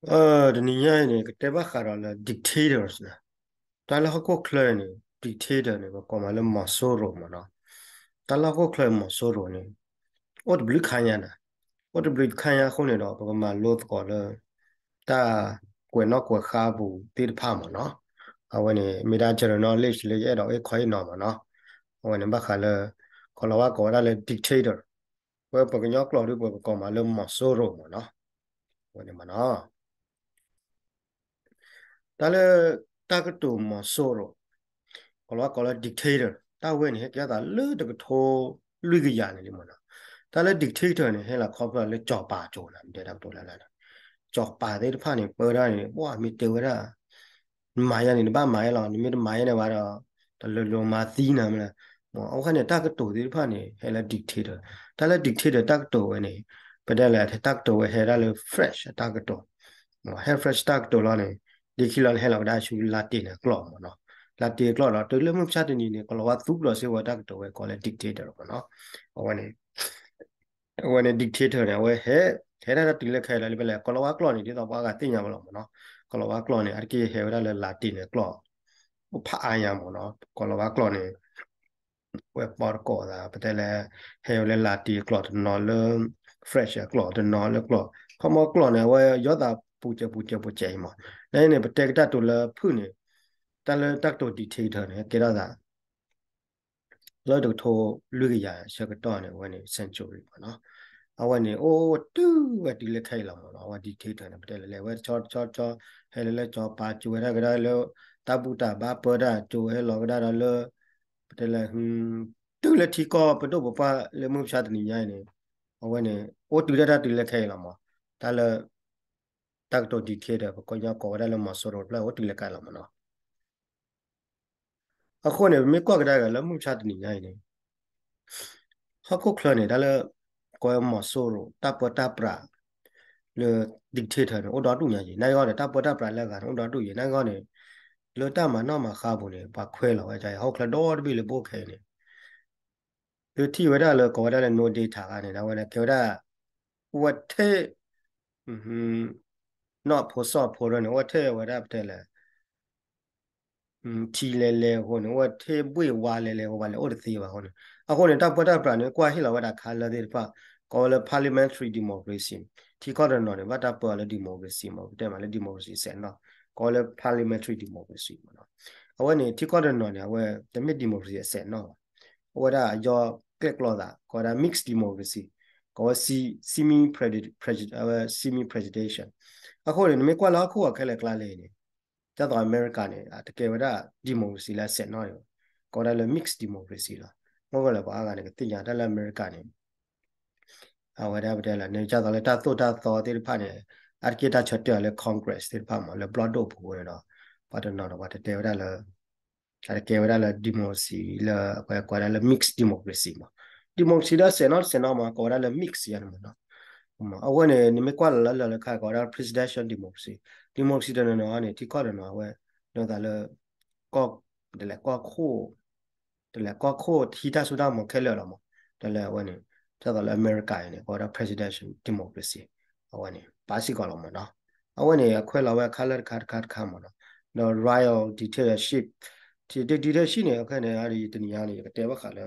တနံၤညါအံၤန့ၣ် ကတဲဘၣ်ဃးဒီးလၢ dictators န့ၣ်, တၢ်လၢဟီၣ်ခိၣ်ချၢန့ၣ် dictator န့ၣ် ပကိးမးလၢ မီၤစိရိၤ မ့ၢ်နီၤ. တၢ်လၢဟီၣ်ခိၣ်ချၢ မီၤစိရိၤန့ၣ် အိၣ်တဘျုးခါညါန့ၣ်, အိၣ်တဘျုးခါညါအဃိန့ၣ်ဒီး ပကမၤလိသကိးလၢ တၢ်ကွဲးနီၣ်ကွဲးဃါပူၤသ့ၣ်တဖၣ် မ့ၢ်နီၤ. အဝဲန့ၣ် မ့ၢ်ဒၣ် general knowledge လၢယအဲၣ်ဒိးအ့ၣ်ခီအ့ၣ်နီၤ မ့ၢ်နီၤ. အဝဲန့ၣ် ဘၣ်ဃးလၢ ကိၤလၤဝါကိးဝဲဒၣ်လၢ dictator, ဝဲပှၤကညီကျိာ်ဒီး ပှၤကကိးမးလၢ မီၤစိရိၤ မ့ၢ်နီၤ. အဝဲန့ၣ် မ့ၢ်နီၤ တၢ်လၢ တၢ်ကတိၤ မီၤစိရိၤ, ကိၤလၤဝါကိးလၢ dictator တၢ်ဝဲန့ၣ် ဟဲကဲထီၣ်သးလၢတကထိ လွံၢ်ကယၤန့ၣ်လံ မ့ၢ်နီၤ. တၢ်လၢ dictator န့ၣ် ဟဲလီၤခီဖျိလၢ စီၤပၤကၠိၤန့ၣ် တဲတၢ်ကတိၤလၢ စီၤပၤသ့ၣ်တဖၣ်န့ၣ် ပၢဒၣ်န့ၣ် ပှၤမ့ၢ်တဲဝဲဒၣ် နမၤယၤန့ၣ် နဘၣ်မၤယၤလီၤ, နမ့ၢ်တမၤယၤန့ၣ်ဘၣ်ဒီး တလိၤလိၤမၤသံနၤမ့ၢ်လဲၣ်. အဝဲန့ၣ် တၢ်ကတိၤသ့ၣ်တဖၣ်န့ၣ် ဟဲလၢ dictator, တၢ်လၢ dictator တၢ်ကတိၤဝဲန့ၣ် ပတဲလၢ တၢ်ကတိၤဝဲဟဲဒၣ်လၢ French အတၢ်ကတိၤ, French တၢ်ကတိၤလီၤန့ၣ် လၢခံလီၤဟဲလီၤဝဲဒၣ်ဆူ Latin အကျိာ် မ့ၢ်နီၤ. Latin အကျိာ်ဒီး တုၤလၢမုၢ်မဆါတနံၤန့ၣ် ကိၤလၤဝါသူကဒီးစ့ၢ်ဝဲတၢ်ကတိၤဝဲကိးလၢ dictator မ့ၢ်နီၤ. အဝဲန့ၣ် အဝဲန့ၣ် dictator န့ၣ် အဝဲဟဲ ဟဲဒၣ်တၢ်တုၤလၢခဲအံၤလီၤ လၢဖဲလဲၣ် ကိၤလၤဝါကျိာ်န့ၣ် ဒ်သိးပှၤအါဂၤသ့ၣ်ညါဘၣ်လီၤ မ့ၢ်နီၤ. ကိၤလၤဝါကျိာ်န့ၣ် အါတက့ၢ်ဟဲဝဲဒၣ်လၢ Latin အကျိာ် အိၣ်ဖးအါညါ မ့ၢ်နီၤ. ကိၤလၤဝါကျိာ်န့ၣ် ဝဲပီတကိးသး ပတဲလၢ ဟဲဝဲလၢ Latin အကျိာ်တနီၤလၢ French အကျိာ်တနီၤလၢကျိာ် ခီမီကျိာ်န့ၣ် အဝဲယီသးပူၤစဲးပူၤစဲးပူၤစဲးအံၤ မ့ၢ် လၢန့ၣ် ပတဲကတၢ်တိၤလၢဖုၣ်န့ၣ် တၢ်လၢတၢ်ကတိၤ dictator န့ၣ် ကဲထီၣ်သး လၢတကထိလွံၢ်ကယၤဆၢကတီၢ်န့ၣ် အဝဲန့ၣ် century မ့ၢ်နီၤ. အဝဲန့ၣ် အိၣ်တုၤဝဲတုၤလၢခဲအံၤလီၤ မ့ၢ်နီၤ. အဝဲ dictator န့ၣ် ပတဲလၢလဲၤဝဲတဆီတဆီတဆီ ဟဲလၢလၢစီၤပၤ ကၠိၤဝဲဒၣ်ကဒါလၢ တၢ်ဘူၣ်တၢ်ဘါပၢတၢ် ကၠိၤဝဲဟဲလီၤကဒါဒီးလၢ ပတဲလၢ တုၤလၢထံကီၢ်ပဒိၣ်ပပှၢ်လၢမုၢ်မဆါတနံၤညါအံၤန့ၣ် အဝဲန့ၣ် အိၣ်တုၤဒၣ်တၢ်တုၤလၢခဲအံၤလီၤ မ့ၢ် တၢ်လၢ တၢ်ကတိၤ dictator ပှၤကညီကိးဝဲဒၣ်လၢ မီၤစိရိၤ တဖျၢၣ် အိၣ်တုၤလၢခဲအံၤလီၤ မ့ၢ်နီၤ. အဃိန့ၣ် ပမ့ၢ်ကွၢ်ကဒါက့ၤလၢမုၢ်မဆါတနံၤညါအံၤန့ၣ် ဟီၣ်ခိၣ်ချၢန့ၣ် တၢ်လၢ ကိးဝဲ မီၤစိရိၤ တၢ်ပၢတၢ်ပြး လၢ dictator န့ၣ် အိၣ်ဒီဒူၣ်ညါက့ၤ နာ်ဂ့ၤန့ၣ် တၢ်ပၢတၢ်ပြးလၢအဂၤန့ၣ် အိၣ်ဒီဒူၣ်က့ၤ နာ်ဂ့ၤန့ၣ် လၢတၢ်မၤနီၣ်မၤဃါပူၤန့ၣ် ပှၤခွဲးလီၤဝဲဒ်အံၤ ဟီၣ်ခိၣ်ချၢဒီတဘ့ၣ်လၢပအိၣ်ခဲအံၤန့ၣ် လၢထံၣ်ဝဲဒၣ်လၢကိးဝဲဒၣ်လၢ no data ဂၤန့ၣ် အဝဲန့ၣ် ကဲဝဲဒၣ် အိၣ်ဝဲထဲ နီၣ်ဖိစီၣ်ဖိဒီးန့ၣ် အိၣ်ဝဲထဲဝဲဒၣ်ပတဲလဲၣ် ထံလဲၤလဲၤအဃိန့ၣ် အိၣ်ဝဲထဲဘှ့ၣ်ဝါလဲၤလဲၤအဃိ ဘၣ်လဲၤအိၣ်တသ့ဘၣ်အဃိန့ၣ် အဃိန့ၣ် တၢ်ပၢတၢ်ပြးန့ၣ် ကွၢ်ဟ့ၣ်လီၤဝဲဒၣ် color သ့ၣ်တဖၣ် ကိးဝဲလၢ parliamentary democracy ထံကီၢ်တနီၤန့ၣ် ဘၣ်တၢ်ပၢအီၤလၢ democracy မ့ၢ် ပတဲမးလၢ democracy စဲးနီၣ် ကိးဝဲလၢ parliamentary democracy မ့ၢ်နီၤ. အဝဲန့ၣ် ထံကီၢ်တနီၤန့ၣ် အဝဲတမ့ၢ် democracy အစဲးနီၣ်ဘၣ် အိၣ်ဝဲဒၣ်အယီၤကျဲၣ်ကျီသး ကိးဝဲဒၣ် mixed democracy ကိးဝဲ semi presidential အဃိန့ၣ် နမ့ၢ်ကွၢ်လၢဟီၣ်ခိၣ်အခဲလၢာ်ကျါလဲၣ်န့ၣ် ဒ်သိးအမဲရကၤန့ၣ် အတကဲဝဲဒၣ် democracy လၢအစဲးနီၣ်န့ၣ် ကိးဝဲဒၣ်လၢ mixed democracy လီၤ. မ့ၢ်ဝဲလၢပှၤအါဂၤန့ၣ် ကသ့ၣ်ညါတၢ်လၢအမဲရကၤန့ၣ် အဝဲဒၣ်ပတဲလၢ န့ၣ်ဒ်သိးလၢတၢ်သိၣ်တၢ်သီသ့ၣ်တဖၣ်န့ၣ် အါတက့ၢ်တၢ်ဆၢတဲာ်အီၤလၢ Congress သ့ၣ်တဖၣ်မ့ၢ် လၢဘျီၣ်ဒိၣ်ပူၤအဃိန့ၣ်ဒီး ပှၤတနီၤဒီးပှၤတတဲဝဲဒၣ်လၢ အတကဲဝဲဒၣ်လၢ democracy လၢအဝဲကိးဝဲဒၣ်လၢ mixed democracy မ့ၢ် democracy ဒီးစဲးနီၣ်တစဲးနီၣ်မ့ၢ် ကိးဝဲဒၣ်လၢ mixed ယၤန့ၣ်မ့ၢ်နီၤ. အဝဲန့ၣ် နမ့ၢ်ကွၢ်လီၤလၢလၢ်လၢခါ ကိးဝဲဒၣ် presidential democracy democracy တနီၤနီၤန့ၣ် ထံကီၢ်တနီၤအဝဲ ဒ်သိးလၢ ကီၢ် တလဲၤကီၢ်ခိၣ် တလဲၤကီၢ်ခိၣ်ထံတၢ်စိတၢ်ကမီၤခဲလၢာ်လီၤမး တလဲၤအဝဲန့ၣ် ဒ်သိးလၢအမဲရကၤအံၤန့ၣ် ကိးဝဲဒၣ် presidential democracy အဝဲန့ၣ် ပာ်စ့ၢ်ကီးလီၤမးနီၤ. အဝဲန့ၣ် အခွဲးလီၤဝဲအခါလၢတခါတခါတခါမးနီၤ ဒီး royal dictatorship dictatorship န့ၣ် အခဲန့ၣ် တနံၤညါန့ၣ် ယကတဲဘၣ်ဃးလၢ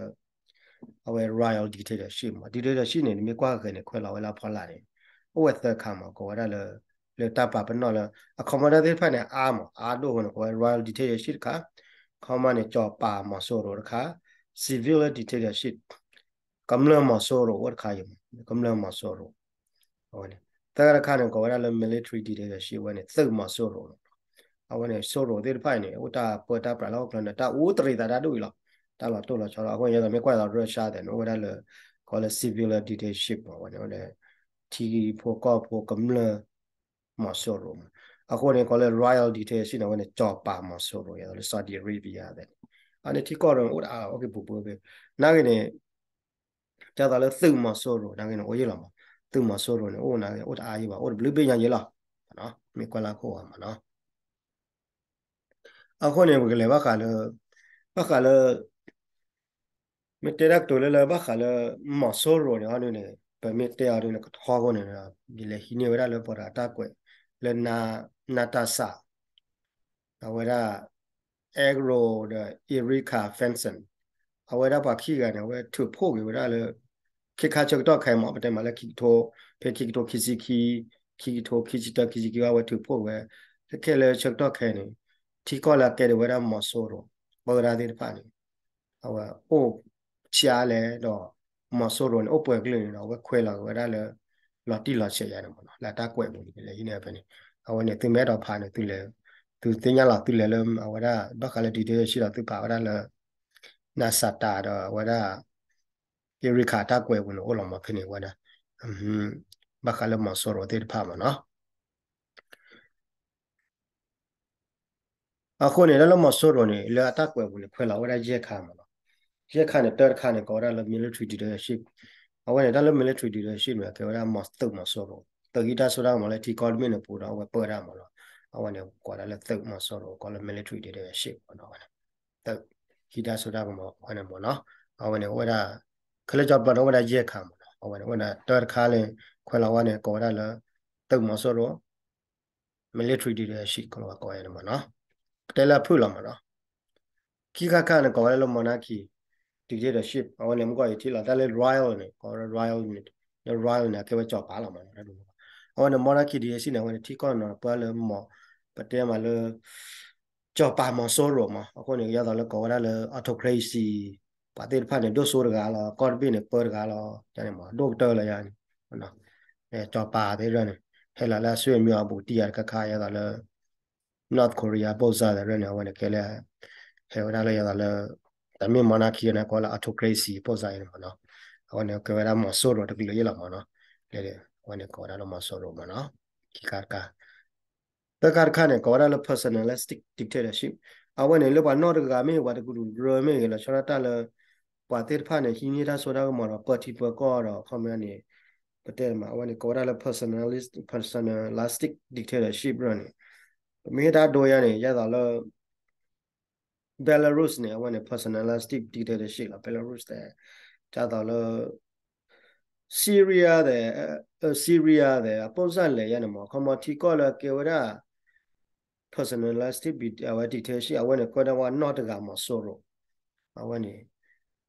အဝဲ royal dictatorship မး dictatorship န့ၣ် နမ့ၢ်ကွၢ်ဃဲန့ၣ် ခွဲးလီၤဝဲလၢအဖီလာ်န့ၣ် အိၣ်ဝဲသၢခါမး ကိးဝဲဒၣ်လၢ လၢတၢ်ပာ်ပနီၣ်လၢ အ commander သ့ၣ်တဖၣ်န့ၣ် အါမး အါဒိၣ်အဃိန့ၣ် ကိးဝဲ royal dictatorship တခါ ခီမီန့ၣ် စီၤပၤမီၤစိရိၤတခါ civilian dictatorship ကမျၢၢ်မီၤစိရိၤအိၣ်တခါအံၤမး ကမျၢၢ်မီၤစိရိၤ အဝဲန့ၣ် သၢခါတခါန့ၣ် ကိးဝဲဒၣ်လၢ military dictatorship ဝဲန့ၣ် သုးမီၤစိရိၤလီၤ. အဝဲန့ၣ် စိရိၤသ့ၣ်တဖၣ်အံၤန့ၣ် အိၣ်တၢ်ပၢတၢ်ပြးလၢဟီၣ်ခိၣ်ချၢန့ၣ် တၢ်အူတရံးသးတၢ်ဒိၣ်အံၤလီၤ. တၢ်လီၤတိၢ်လီၤဆီလီၤ. အဃိန့ၣ် ယသိးမ့ၢ်ကွၢ်သိး Russia သ့ၣ်န့ၣ် အိၣ်ဝဲဒၣ်လၢ ကိးလၢ civilian dictatorship မး အဝဲန့ၣ် အိၣ်လၢ ထံဖိကီၢ်ဖိကမျၢၢ် မီၤစိရိၤမး အဃိန့ၣ် ကိးလၢ royal dictatorship န့ၣ် အဝဲန့ၣ် စီၤပၤမီၤစိရိၤ ယသိးလၢ Saudi Arabia သ့ၣ်န့ၣ် အန့ၣ်ထံကီၢ်ဒီးအိၣ်တအါလီၤ အိၣ်က့ၤပူၤပူၤ နာ်ဂ့ၤန့ၣ် ဒ်သိးလၢသုးမီၤစိရိၤ နာ်ဂ့ၤန့ၣ် အိၣ်ယံၤလီၤမး သုးမီၤစိရိၤန့ၣ် အိၣ်နာ်ဂ့ၤ အိၣ်တအါယံၤဘၣ် အိၣ်တဘျုးဘ့ၣ်ညါယံၤလီၤ မ့ၢ်ကွၢ်လၢခိၣ်အမးနီၤ အဃိန့ၣ် ပကလဲၤဘၣ်ဃးလၢ ဘၣ်ဃးလၢ မ့ၢ်တဲတၢ်ကတိၤလၢလၢဘၣ်ဃးလၢ မီၤစိရိၤန့ၣ် အီၤဒ်န့ၣ် ပမ့ၢ်တဲအီၤဒ်န့ၣ် ကထီဘိန့ၣ် ယလဲၤဟံးန့ၢ်ဝဲဒၣ်လၢပှၤတဂၤတၢ်ကွဲး လၢ Natasha အဝဲဒၣ် Agro ဒီး Erika Fenson အဝဲဒၣ်ပှၤခံဂၤန့ၣ် အဝဲထုးဖှိၣ်က့ၤဝဲဒၣ်လၢ ခဲခါဆၢကတီၢ်ခဲအံၤမ့ၢ် ပတဲမးလၢခံကထိ ဖဲခံကထိခံဆံခံ ခံကထိခံဆံတၢ ခံဆံခံ အဝဲထုးဖှိၣ်ဝဲ ခဲခဲလၢဆၢကတီၢ်ခဲအံၤန့ၣ် ထံကီၢ်လၢအကဲဒၣ်ဝဲဒၣ်မီၤစိရိၤ ပၢတၢ်သ့ၣ်တဖၣ်န့ၣ် အဝဲအိၣ်ဆံးလဲၣ်ဒီး မီၤစိရိၤန့ၣ် အိၣ်ပှဲၤကလုာ်န့ၣ်ဒီး အဝဲခွဲးလီၤက့ၤဝဲဒၣ်လၢ လီၤတံၢ်လီၤဆဲးယါန့ၣ်မ့ၢ်နီၤ လၢအတၢ်ကွဲးပူၤန့ၣ် လဲၤဟံးန့ၢ်ဖဲန့ၣ် အဝဲန့ၣ် သုမ့ၢ်အဲၣ်ဒိးဖးန့ၣ် သုလဲၤ သုသ့ၣ်ညါလီၤ သုလဲၤလၢ အဝဲဒၣ် ဘၣ်ဃးလၢ dictatorship ဒီးသုဖးဝဲဒၣ်လၢ Natasha ဒီးအဝဲဒၣ် Erika အတၢ်ကွဲးပူၤန့ၣ် အိၣ်လီၤမ့ၢ်ဖဲန့ၣ်ဝဲဒၣ် ဘၣ်ဃးလၢမီၤစိရိၤသ့ၣ်တဖၣ်မ့ၢ်နီၤ အဃိန့ၣ် လၢလၢမီၤစိရိၤန့ၣ် လၢအတၢ်ကွဲးပူၤန့ၣ် ခွဲးလီၤဝဲဒၣ်ယဲၢ်ခါမ့ၢ်နီၤ ယဲၢ်ခါန့ၣ် တၢ်တခါန့ၣ် ကိးဝဲဒၣ်လၢ military dictatorship အဝဲန့ၣ် တၢ်လၢ military dictatorship န့ၣ် ကဲဝဲဒၣ်မီၤသုးမီၤစိရိၤ သုးဟံးတၢ်စိတၢ်ကမီၤလၢထံကီၢ်တဘ့ၣ်န့ၣ်ပူၤဒီး အဝဲပၢတၢ်မ့ၢ်နီၤ အဝဲန့ၣ် ကိးဒၣ်လၢသုးမီၤစိရိၤ ကိးလၢ military dictatorship မ့ၢ်နီၤ အဝဲန့ၣ် သုးဟံးတၢ်စိတၢ်ကမီၤအဝဲန့ၣ်မ့ၢ်နီၤ အဝဲန့ၣ် အိၣ်ဝဲဒၣ် ခဲလၢာ်ကၠီပျီန့ၣ် အိၣ်ဝဲဒၣ်ယဲၢ်ခါမ့ၢ်နီၤ အဝဲန့ၣ် အိၣ်ဝဲဒၣ်တၢ်တခါလၢ ခွဲးလီၤဝဲန့ၣ် ကိးဝဲဒၣ်လၢ သုးမီၤစိရိၤ military dictatorship ကလီၤဝဲကိးဝဲန့ၣ်မ့ၢ်နီၤ ကတဲလၢအဖုၣ်လီၤမ့ၢ်နီၤ ခံခါတခါန့ၣ် ကိးဝဲဒၣ်လၢ monarchy dictatorship အဝဲန့ၣ် မ့ၢ်ကွၢ်ယထံၣ်လီၤ တၢ်လၢ royal န့ၣ် ကိးဝဲဒၣ် royal န့ၣ် လၢ royal န့ၣ် အကဲဝဲစီၤပၤလီၤမ့ၢ်နီၤ အဝဲန့ၣ် monarchy dictatorship န့ၣ် အဝဲန့ၣ် ထံကီၢ်နီၤ ပှၤလၢမီၤ ပတဲမးလၢ စီၤပၤမီၤစိရိၤမး အဃိန့ၣ် ယဲသိးလၢကိးဝဲဒၣ်လၢ autocracy ပှၤသ့ၣ်တဖၣ်န့ၣ် ဒိၣ်စိတဂၤလီၤ ကီၢ်တဘ့ၣ်န့ၣ်ပၢတဂၤလီၤ န့ၣ်မး ဒိၣ်ကတၢၢ်လီၤယါန့ၣ် စီၤပၤသ့ၣ်တဖၣ်န့ၣ် ဟဲလီၤလၢအဆွေမျိုးအပူၤတံၢ်ယါတခါခါ ယဲသိးလၢ North Korea ပုံစံသ့ၣ်တဖၣ်န့ၣ် အဝဲန့ၣ်ကဲလၢ ဟဲဝဲဒၣ်လၢယဲသိးလၢ တၢ်မ့ၢ် monarchy န့ၣ် ကိးလၢ autocracy ပုံစံအံၤန့ၣ်မ့ၢ်နီၤ အဝဲန့ၣ်ကဲဝဲဒၣ်မီၤစိရိၤတကလုာ်အံၤလီၤမ့ၢ်နီၤ လၢ အဝဲန့ၣ်ကိးဝဲဒၣ်လၢမီၤစိရိၤမ့ၢ်နီၤ ခံခါတခါ သၢခါတခါန့ၣ် ကိးဝဲဒၣ်လၢ personalistic dictatorship အဝဲန့ၣ်လၢပှၤနီၢ်တဂၤမ့ၢ်ဂ့ၤ ပှၤတကလုာ်ရၢမ့ၢ်ဂ့ၤ လီၤဆီဒၣ်တၢ်လၢ ပှၤသ့ၣ်တဖၣ်န့ၣ် ဟံးန့ၢ်တၢ်စိတၢ်ကမီၤဒီး ပၢထံပၢကီၢ်ဒီး ခီပညီန့ၣ် ပတဲမး အဝဲန့ၣ်ကိးဝဲဒၣ်လၢ personalis- personalistic dictatorship န့ၣ် ပမ့ၢ်ဟ့ၣ်တၢ်ဒိယါန့ၣ် ယဲသိးလၢ Belarus န့ၣ် အဝဲန့ၣ် personalistic dictatorship လီၤ Belarus တဲ ဒ်သိးလၢ Syria သ့ၣ် Syria သ့ၣ် အပုံစံလဲၣ်ယါန့ၣ်မ့ၢ် ခီမီထံကီၢ်လၢကဲဝဲဒၣ် personalistic အဝဲ dictatorship အဝဲန့ၣ် ကဲဝဲဒၣ်ပှၤနီၢ်တဂၤမီၤစိရိၤ အဝဲန့ၣ်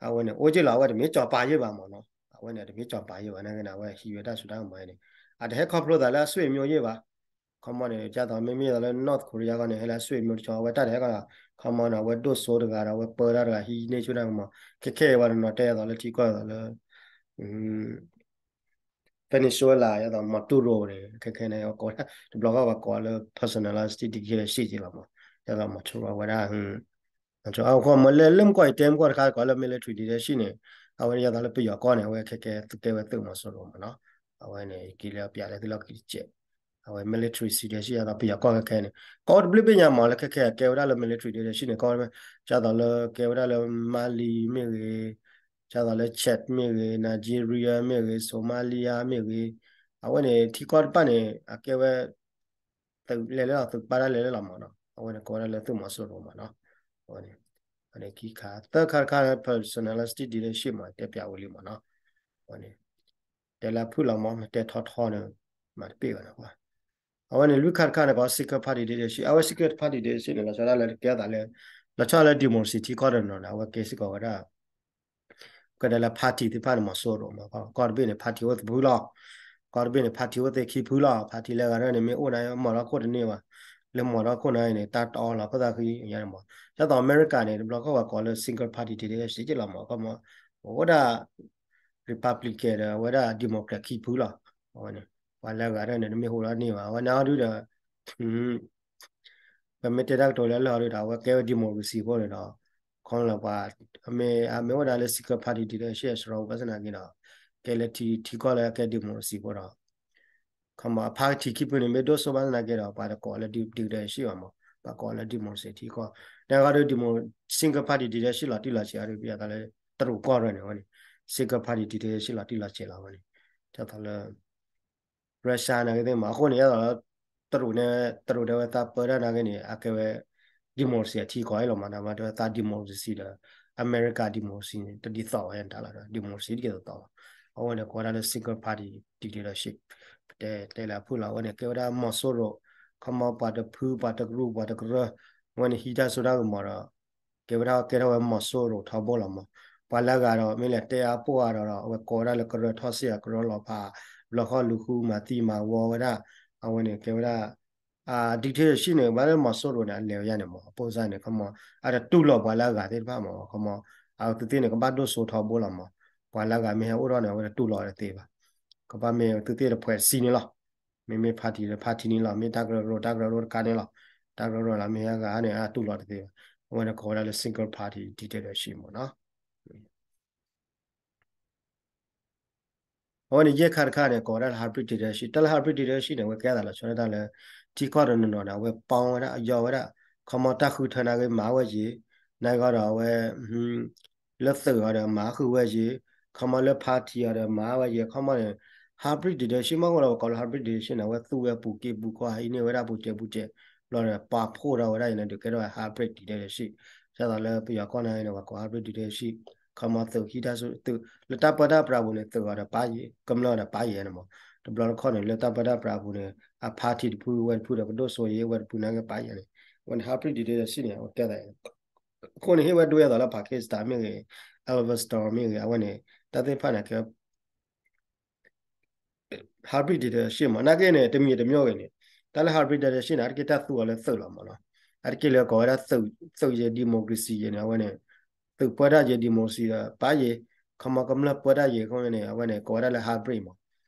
အဝဲန့ၣ် အိၣ်က့လီၤ အဝဲတမ့ၢ်စီၤပၤယဲၢ်ဘၣ်မ့ၢ်နီၤ အဝဲန့ၣ် တမ့ၢ်စီၤပၤယဲၢ်ဘၣ် နာ်က့န့ၣ် အဝဲဟံးဝဲတၢ်စိတၢ်ကမီၤန့ၣ် အတဟဲခီဖျိသးလၢအဆွေမျိုးယဲၢ်ဘၣ် ခီမီန့ၣ် ဒ်သိးမ့မ့ၢ်လၢ North Korea ခီန့ၣ် ဟဲလၢအဆွေမျိုးတဆီ အဝဲတၢ်တဟဲခီ ခီမီန့ၣ် အဝဲဒိၣ်စိတဂၤဒီး အဝဲပၢတၢ်တဂၤ ဟံးန့ၢ်ဆူၣ်တၢ်ကမီၤ ခဲခဲအံၤဝဲတနီၤတဲသိးလၢထံကီၢ်သိးလၢ Venezuela ဒ်သိး Maduro န့ၣ် ခဲခဲန့ၣ် ကိးဝဲဒၣ် တဘျီဃီပှၤကိးလၢ personalistic dictatorship က့လီၤမး ဒ်သိး Maduro ဝဲဒၣ် အဃိမ့ၢ်လၢလၢမ့ၢ်ကွၢ်အံၤတဲမ့ၢ်ကွၢ်တခါ ကိးလၢ military dictatorship န့ၣ် အဝဲဒၣ်ယဲသိးလၢပယီၤကီၢ်န့ၣ် အဝဲခဲခဲသုကဲဝဲသုးမီၤစိရိၤမ့ၢ်နီၤ အဝဲန့ၣ် က့ၤလၢပျးလၢသုလီၢ်ခံတစဲး အဝဲ military dictatorship ယဲသိးပယီၤကီၢ်ခဲခဲန့ၣ် ကီၢ်တဘျုးဘ့ၣ်ညါမ့ၢ်လၢခဲခဲကဲဝဲဒၣ်လၢ military dictatorship န့ၣ် ကီၢ် ယဲသိးလၢကဲဝဲဒၣ်လၢ Mali မ့ၢ်ဂ့ၤ ယဲသိးလၢ Chad မ့ၢ်ဂ့ၤ Nigeria မ့ၢ်ဂ့ၤ Somalia မ့ၢ်ဂ့ၤ အဝဲန့ၣ် ထံကီၢ်တဖၣ်န့ၣ် အကဲဝဲ သုးလဲၤလၢလီၤ သုးပာ်တၢ်လဲၤလၢလီၤမ့ၢ်နီၤ အဝဲန့ၣ်ကိးဝဲဒၣ်လၢသုးမီၤစိရိၤမ့ၢ်နီၤ အဝဲန့ၣ် အန့ၣ်ခံခါ သၢခါတခါ personalistic dictatorship မ့ၢ်တဲပျးဝံၤလံမ့ၢ်နီၤ အဝဲန့ၣ် တဲလၢဖုၣ်လီၤမ့ၢ် မ့ၢ်တဲထီထီန့ၣ် မၤတပ့ၢ်ဘၣ်န့ၣ် အဝဲန့ၣ် လွံၢ်ခါတခါန့ၣ် ကိး single party dictatorship အဝဲ single party dictatorship န့ၣ် လီၤဆီဒၣ်လၢကဲသးလၢ လီၤဆီလၢ democracy ထံကီၢ်တနီၤန့ၣ် အဝဲကဲစ့ၢ်ကီးဝဲဒၣ် ကဲဒၣ်လၢ party သ့ၣ်တဖၣ်န့ၣ် မီၤစိရိၤမး ကီၢ်တဘ့ၣ်န့ၣ် party အိၣ်သဖုလီၤ ကီၢ်တဘ့ၣ်န့ၣ် party အိၣ်သ့ခံဖုလီၤ party လဲၤဂၤဒၣ်န့ၣ် မ့ၢ်အိၣ်န့ၣ် မီၤထီၣ်ခိၣ်တန့ၢ်ဘၣ် လၢမီၤထီၣ်ခိၣ်န့ၣ်န့ၣ် တၢ်တအီလီၤ ဖိသၣ်ဃံယါန့ၣ်မး ဒ်သိးအမဲရကၤန့ၣ် တဘျီဃီပှၤကိးလၢ single party dictatorship က့လီၤမး ခီမီ အိၣ်ဒၣ် Republican ဒီး အဝဲဒၣ် Democrat ခံဖုလီၤ အဝဲန့ၣ် ပှၤလဲၤဂၤဒၣ်န့ၣ် တမ့ၢ်ဟူးထီၣ်န့ၢ်ဘၣ် အဝဲန့ၣ်အီၤဒုဒီး ပမ့ၢ်တဲတၢ်ကတိၤလၢလၢအီၤဒုဒီး အဝဲကဲဝဲ democracy ဖိန့ၣ်ဒီး ခီလၢပှၤ အမ့ၢ် အမ့ၢ်အိၣ်ဒၣ်လၢ single party dictatorship စရီ ဘၣ်ဆၣ်သနာ်က့ဒီး ကဲလၢထံ ထံကီၢ်လၢအကဲ democracy ဖိဒီး ခီမီ အ party ခံဖုန့ၣ် မ့ၢ်ဒိၣ်စိဘၣ်ဆၣ်သနာ်က့ဒီး ပှၤတကိးလၢ dictatorship ဘၣ်မး ပှၤကိးလၢ democracy ထံကီၢ် န့ၣ်ဂၤဒု demo single party dictatorship လီၤတံၢ်လီၤဆဲးအီၤဒု ပယသးလၢ တရူးကီၢ်ရၢန့ၣ် အဝဲန့ၣ် single party dictatorship လီၤတံၢ်လီၤဆဲးလီၤ အဝဲန့ၣ် ဒ်သိးလၢ Russia နာ်က့သ့ၣ်မး အဃိန့ၣ် ယဲသိးလၢ တရူးန့ၣ် တရူးဒၣ်ဝဲသးပၢတၢ်နာ်က့န့ၣ် အကဲဝဲ democracy အထံကီၢ်အံၤလီၤမး ဒ်မးတဲဝဲသး democracy ဒီး အမဲရကၤ democracy န့ၣ် တဒ်သိးဝဲတၢ်လီၤ democracy တကဲသိးသိးလီၤ အဝဲန့ၣ်ကိးဝဲဒၣ်လၢ single party dictatorship တဲတဲလၢအဖုၣ်လီၤ. အဝဲန့ၣ်ကဲဝဲဒၣ်မီၤစိရိၤ ခီမီ ပှၤတဖု ပှၤတကရူၢ် ပှၤတကရၢ အဝဲန့ၣ်ဟံးတၢ်စိတၢ်ကမီၤဒီး ကဲဝဲဒၣ်ကဲထီၣ်ဝဲမီၤစိရိၤထီဘိလီၤမး. ပှၤလၢအဂၤဒီး မ့ၢ်လဲၤတဲအါပိၢ်အါဒီး အဝဲကိးဝဲဒၣ်လၢကရၢထီၣ်စ့ၢ် ကရၢလီၤဖး ဘျီဃီလူၤဃုမၤသံမၤဝီဝဲဒၣ် အဝဲန့ၣ်ကဲဝဲဒၣ် dictatorship န့ၣ် ဘၣ်လၢမီၤစိရိၤန့ၣ် အလဲၤဝဲယါန့ၣ်မး အပိၢ်စၢ်န့ၣ် ခီမီ အတတူၢ်လိာ်ပှၤလၢအဂၤသ့ၣ်တဖၣ်မး ခီမီ အဝဲသ့ၣ်န့ၣ် ကဘၣ်ဒိၣ်စိထီဘိလီၤမး. ပှၤလၢအဂၤမ့ၢ်ဟဲအိၣ်ထီၣ်န့ၣ် အဝဲတတူၢ်လိာ်တသ့ဘၣ်. ကဘၣ်မ့ၢ်သုသ့ၣ်တဖှဲးစံန့ၣ်လီၤ. မ့မ့ၢ် party ဒီး party န့ၣ်လီၤ. မ့ၢ်တၢ်ကရၢကရိ တၢ်ကရၢကရိတခါန့ၣ်လီၤ. တၢ်ကရၢကရိလီၤ မ့ၢ်ဟဲဂၤန့ၣ် အတူၢ်လိာ်တသ့ဘၣ်. အဝဲန့ၣ်ကိးဝဲဒၣ်လၢ single party dictatorship မးနီၤ. အဝဲန့ၣ်ယဲၢ်ခါတခါန့ၣ် ကိးဝဲဒၣ်လၢ hybrid dictatorship တၢ်လၢ hybrid dictatorship န့ၣ် အဝဲကဲသးလီၤဆီဒၣ်တၢ်လၢ ထံကီၢ်တနီၤနီၤန့ၣ် အဝဲပီဝဲဒၣ် အယီဝဲဒၣ် ခီမီတၢ်ဃုထၢန့ၣ်ဂ့ၤမၤဝဲယ့ၤ န့ၣ်ဂ့ၤဒီးအဝဲ လၢသုးအီၤဒီးမၤဃုာ်ဝဲယ့ၤ ခီမီလၢ party အီၤဒီးမၤဝဲယ့ၤ ခီမီန့ၣ် hybrid dictatorship မ့ၢ်ဝဲလီၤ ပကိးလၢ hybrid dictatorship န့ၣ် အဝဲသူဝဲပူၤက့ပူၤကီၢ် ဟံးန့ၢ်ဝဲဒၣ်ပူၤစဲးပူၤစဲး ဘျီဒီးပာ်ဖှိၣ်ထီၣ်ဝဲဒၣ်အံၤန့ၣ် ဒုးကဲထီၣ်ဝဲ hybrid dictatorship ဒ်သိးလၢပယီၤကီၢ်န့ၣ်န့ၣ် ပှၤကိး hybrid dictatorship ခီမီသုးဟံးတၢ်စိ သုး လၢတၢ်ပၢတၢ်ပြးပူၤန့ၣ် သုးအီၤဒီးပာ်ယ့ၤ ကမျၢၢ်ဒီးပာ်ယ့ၤန့ၣ်မး တဘျီတခီၣ်န့ၣ် လၢတၢ်ပၢတၢ်ပြးပူၤန့ၣ် အ party တဖုဝဲတဖုဒီးကဒိၣ်စိယ့ၤ ဝဲတဖုန့ၣ်ကပာ်ယ့ၤန့ၣ် အဝဲန့ၣ် hybrid dictatorship န့ၣ် အဝဲကဲသး အဃိန့ၣ် ဟ့ၣ်ဝဲဒိအသိးလၢ Pakistan မ့ၢ်ဂ့ၤ Afghanistan မ့ၢ်ဂ့ၤ အဝဲန့ၣ် တၢ်သ့ၣ်တဖၣ်န့ၣ် ကဲ hybrid dictatorship မး နာ်က့န့ၣ် တမံၤတမံၤဂ့ၤန့ၣ် တၢ်လၢ hybrid dictatorship န့ၣ် အါတက့ၢ်တၢ်သူအီၤလၢသုးလီၤမးနီၤ အါတက့ၢ်လၢကိးဝဲဒၣ်သုး သုးယဲၤ democracy ယဲၤန့ၣ် အဝဲန့ၣ် သုးပၢတၢ်ယဲၤ democracy ဒီးပာ်ယ့ၤ ခီမီကမျၢၢ်ပၢတၢ်ယဲၤအဃိန့ၣ် အဝဲန့ၣ် ကိးဝဲဒၣ်လၢ hybrid မး